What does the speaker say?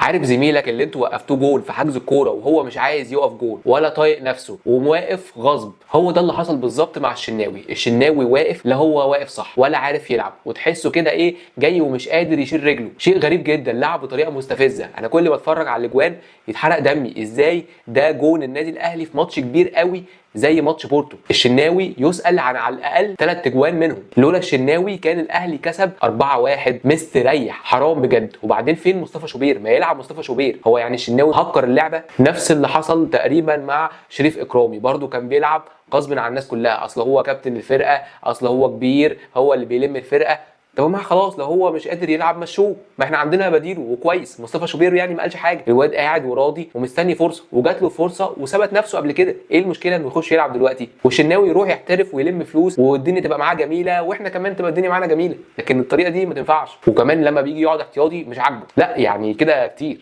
عارف زميلك اللي انتوا وقفتوه جون في حجز الكورة وهو مش عايز يقف جون ولا طايق نفسه ومواقف غصب؟ هو ده اللي حصل بالظبط مع الشناوي. الشناوي واقف، لا هو واقف صح ولا عارف يلعب، وتحسه كده ايه جاي ومش قادر يشيل رجله. شيء غريب جدا، لعب بطريقة مستفزة. انا كل ما اتفرج على الاجوان يتحرق دمي، ازاي ده جون النادي الاهلي في ماتش كبير قوي زي ماتش بورتو؟ الشناوي يسأل عن على الاقل 3 اجوان منهم. لولا الشناوي كان الاهلي كسب 4-1 مستريح، حرام بجد. وبعدين فين مصطفى شوبير؟ ما يلعب مصطفى شوبير، هو يعني الشناوي هكر اللعبة؟ نفس اللي حصل تقريبا مع شريف اكرامي، برضو كان بيلعب غصب عن الناس كلها، اصل هو كابتن الفرقة، اصل هو كبير، هو اللي بيلم الفرقة. طب ما خلاص لو هو مش قادر يلعب مشوه، ما احنا عندنا بديله وكويس. مصطفى شوبير يعني ما قالش حاجة، الواد قاعد وراضي ومستني فرصة، وجات له فرصة وثبت نفسه قبل كده. ايه المشكلة انه يخش يلعب دلوقتي؟ والشناوي يروح يحترف ويلم فلوس والدنيا تبقى معاه جميلة، واحنا كمان تبقى الدنيا معانا جميلة. لكن الطريقة دي ما تنفعش. وكمان لما بيجي يقعد احتياطي مش عاجبه، لا يعني كده كتير.